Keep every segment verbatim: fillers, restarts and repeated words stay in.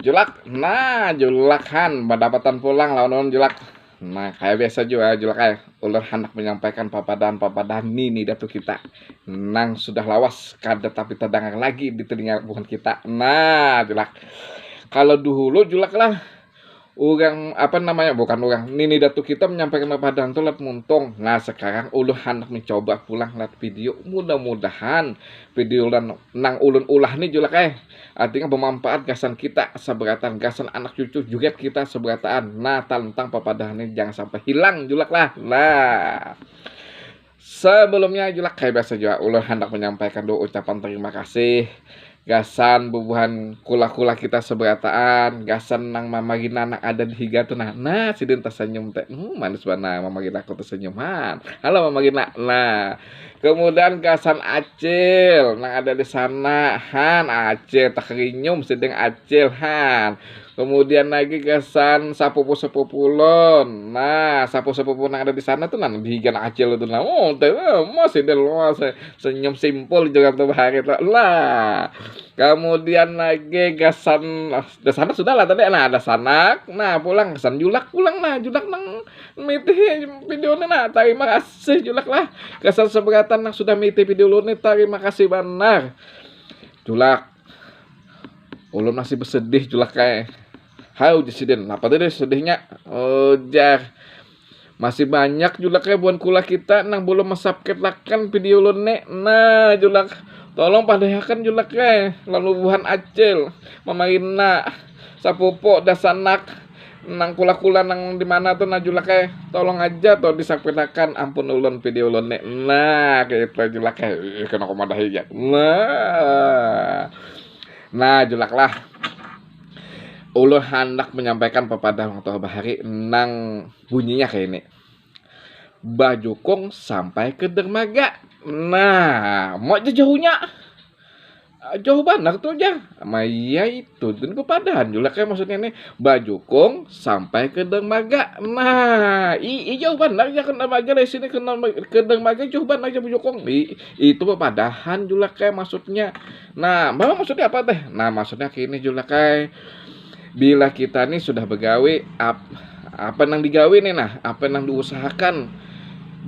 Julak, nah, Julak han, badapatan pulang lawan ulun, Julak. Nah, kaya biasa jua, Julak ai, ulun handak manyampaikan papadahan-papadahan nini datu kita nang sudah lawas kada tapi tadangar lagi di telinga buhan kita. Nah, Julak, kalau duhulu, Julak lah, urang, apa namanya, bukan urang, nini datu kita manyampaikan papadahan tu lewat muntung. Nah, sekarang ulun handak mencoba pulang lewat video. Mudah-mudahan video lan-, nang ulun ulah ni, Julak ai, artinya bermanfaat gasan kita sabarataan, gasan anak cucu juga kita sabarataan. Nah, tantang papadahan ni jangan sampai hilang, Julak lah. Nah, sebelumnya, Julak, kaya biasa jua, ulun handak menyampaikan dulu ucapan terima kasih gasan bubuhan kula-kula kita sabarataan, gasan nang Mama Gina nang ada di higa tu nah. Nah, sidin tasenyum teh. Hmm, manis banar Mama Gina, aku tasenyum han. Halo, Mama Gina. Nah, kemudian gasan Acil nang ada di sana han, Acil takarinyum sidin, Acil han. Kemudian lagi gasan sapupu-sapupu ulun. Nah, sapupu-sapupu nang ada di sana tu nah, di higa nang Acil tu nah. Oh, teh, eh, masih deh lo se-, senyum simpul juga tu bahari tu. Lah, kemudian lagi gasan, ah, di sana sudah lah tadi. Nah, ada sanak. Nah, pulang gasan Julak, pulang nah, Julak nang mitih video ni nah. Tarima kasih, Julak lah, gasan sabarataan nang sudah mitih video ulun ni. Tarima kasih banar, Julak. Ulun masih bersedih, Julak ai. Hau, jar sidin. Napa tadi sedihnya? Ujar, masih banyak, Julak ai, buhan kula kita nang belum mensubscribe-akan video ulun ni. Nah, Julak, tolong padahakan, Julak ai, lalu buhan Acil, Mama Gina, sapupu, dasanak, nang kula-kula nang di mana tu nah, Julak ai, tolong aja tu di-subscribe-akan, ampun ulun, video ulun ni. Nah, kaya itu, Julak ai. Ih, kena kumadahi ja. Nah. Nah, Julak lah, ulun handak menyampaikan papadahan urang tua bahari nang bunyinya kaya ini. Bajukung sampai ke dermaga. Nah, mau ja jauhnya. Ah, jauh banar tu, jar. Ma iya itu, itu papadahan, Julak ai, maksudnya ni, bajukung sampai ke dermaga. Nah, i, i jauh banar jar, ke dermaga dari sini ke derma-, ke dermaga jauh banar jar bajukung. I, itu papadahan, Julak ai, maksudnya. Nah, Mama, maksudnya apa teh? Nah, maksudnya kini, Julak ai, bila kita ni sudah begawi, ap-, apa nang digawi ni nah, apa nang diusahakan,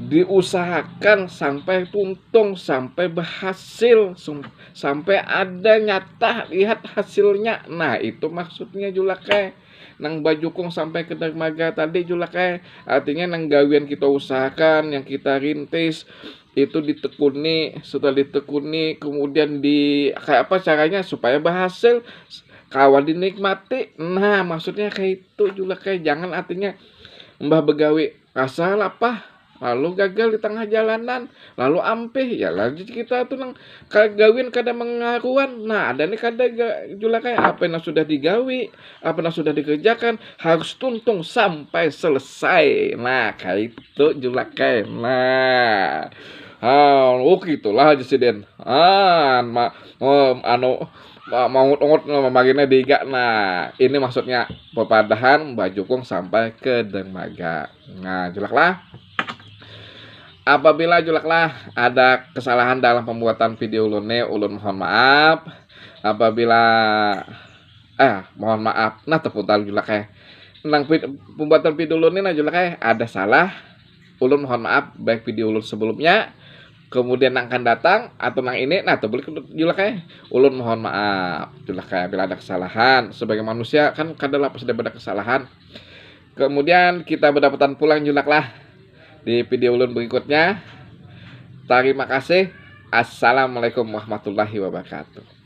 diusahakan sampai tuntung, sampai berhasil, sum-, sampai ada nyata lihat hasilnya. Nah, itu maksudnya, Julak ai. Nang bajukung sampai ke dermaga tadi, Julak ai, artinya nang gawian kita usahakan, yang kita rintis, itu ditekuni, setelah ditekuni, kemudian di, kayak apa caranya supaya berhasil, kawa dinikmati. Nah, maksudnya kayak itu, Julak ai. Jangan artinya mbah begawi rasa lapah, lalu gagal di tengah jalanan, lalu ampih, ya lanjut kita tu nang kagawian kada mengaruan. Nah, ada ni kada ga-, Julak ai, apa yang sudah digawi, apa yang sudah dikerjakan harus tuntung sampai selesai. Nah, kayak itu, Julak ai. Nah. Ah, oh, gitulah aja sidin. Ah, ma-, oh, anu, ma-, maungut-ungut, no, mamagina diga. Nah, ini maksudnya papadahan bajukung sampai ke dermaga. Nah, Julak lah. Apabila, Julak lah, ada kesalahan dalam pembuatan video ulun ni, ulun mohon maaf. Apabila, eh, mohon maaf, nah, tepuntal, Julak ai. Nang pi-, pembuatan video ulun ni, nah, Julak ai, ada salah, ulun mohon maaf, baik video ulun sebelumnya, kemudian nang akan datang, atau nang ini, nah, tebulik, Julak ai. Ulun mohon maaf, Julak ai, bila ada kesalahan. Sebagai manusia, kan kada lapas daripada kesalahan. Kemudian kita berdapatan pulang, Julak lah, di video ulun berikutnya. Tarima kasih. Assalamualaikum warahmatullahi wabarakatuh.